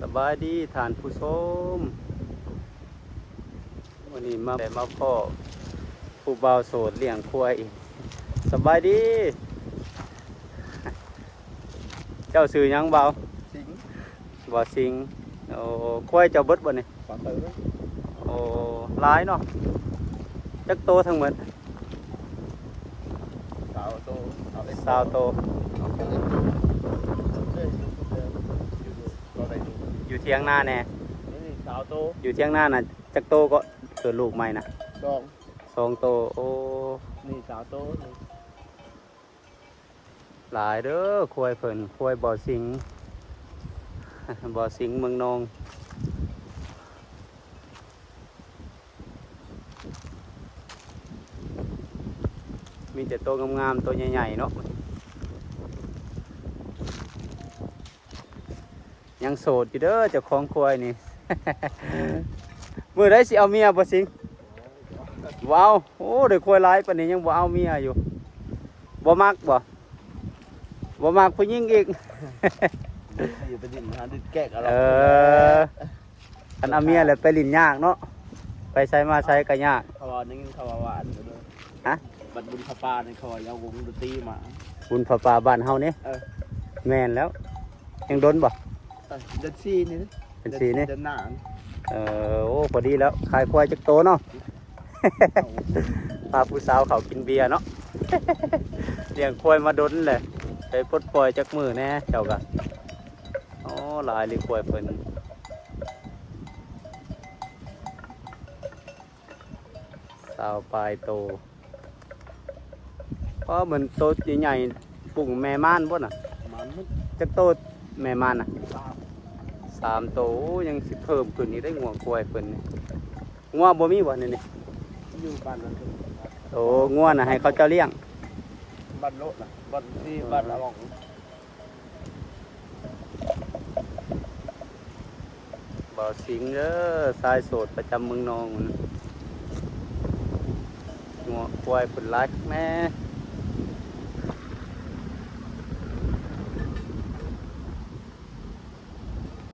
ສະບາຍດີທ່ານຜູ້ຊົມ, ມື້ນີ້ມາ ໄດ້ມາພໍ້ຜູ້ບ່າວໂສດລ້ຽງຄວາຍອີກ. ສະບາຍດີ. ເຈົ້າຊື່ຫຍັງບ່າວ? ສິງ. ບ່າວສິງ. ໂອ້ ຄວາຍເຈົ້າເບິດບໍ່ນີ້? ສາມເຕີ. ໂອ້ ຫຼາຍເນາະ. ຈັກໂຕທັງໝົດ? ຊາວໂຕ. ຊາວເອັດ ຊາວໂຕ. ເອົາເຈົ້າເອັດ ເຈົ້າເອັດ ຢູ່ ຢູ່ ຢູ່ ຢູ່ຖຽງນາແດ່. ນີ້ຊາວໂຕ. ຢູ່ຖຽງນານະ ຈັກໂຕເກາະ? ເກີດລູກໃໝ່ນະ ສອງ ສອງໂຕ. ໂອ້ ນີ້ຊາວໂຕ. ຫຼາຍເດີຄວາຍເພິ່ນ, ຄວາຍບ່າວສິງ, ບ່າວສິງເມືອງນອງ. ມີແຕ່ໂຕງາມໆ ໂຕໃຫຍ່ໆ ເນາະ. ຍັງໂສດຢູ່ເດີເຈົ້າຂອງຄວາຍນີ້. ມື້ໃດຊິເອົາເມຍ ບ່າວສິງ? ບໍ່ເອົາ. ໂອ້ ໄດ້ຄວາຍຫຼາຍປານນີ້ຍັງບໍ່ເອົາເມຍຢູ່. ບໍ່ມັກບໍ່? ບໍ່ມັກຜູ້ຍິງອີກ. ຢູ່ໄປດິນຫາດິນແກກເອົາ. ເອີ ຄັນເອົາເມຍແລ້ວໄປຫຼິ້ນຍາກເນາະ, ໄປໃສມາໃສກໍຍາກ. ເຂົາວ່າ ໄດ້ຍິນເຂົາວ່າ ຫວານຢູ່ເດີ. ຮະ? ບັດບຸນຜ້າປ່ານີ້ເຂົາວ່າເອົາວົງດົນຕີມາ. ບຸນຜ້າປ່າບ້ານເຮົານີ້? ເອີ ແມ່ນແລ້ວ. ຍັງດົນບໍ່? ເອີ ເດືອນສີ່ນີ້. ເດືອນສີ່ນີ້? ເດືອນໜ້າ. ເອີ ໂອ້ ພໍດີແລ້ວ. ຂາຍຄວາຍຈັກໂຕເນາະ? ພາຜູ້ສາວເຂົ້າກິນເບຍເນາະ. ລ້ຽງຄວາຍມາດົນແຫຼະ, ໄປປົດປ່ອຍຈັກມື້ແດ່ເຈົ້າກະ. ໂອ້ ຫຼາຍລີຄວາຍເພິ່ນ. ຊາວປາຍໂຕ. ອໍ ມັນໂຕໃຫຍ່ໆ ປຸ້ງແມ່ມານບໍ່ນະ? ມານໝົດ. ຈັກໂຕແມ່ມານນະ? ສາມ ສາມໂຕ. ໂອ້ ຍັງຊິເພີ່ມຂຶ້ນອີກເດ້ ງົວຄວາຍເພິ່ນນີ້. ງົວບໍ່ມີບໍ່ໃນນີ້? ຢູ່ບ້ານນັ້ນ. ໂອ້ ງົວນະໃຫ້ເຂົາເຈົ້າລ້ຽງ? ບ້ານໂລະນະ ບ້ານທີ່ ບ້ານອາຫຼອງ. ບ່າວສິງເດີ ຊາຍໂສດປະຈຳເມືອງນອງ. ງົວຄວາຍເພິ່ນຫຼາຍຄັກແນ່.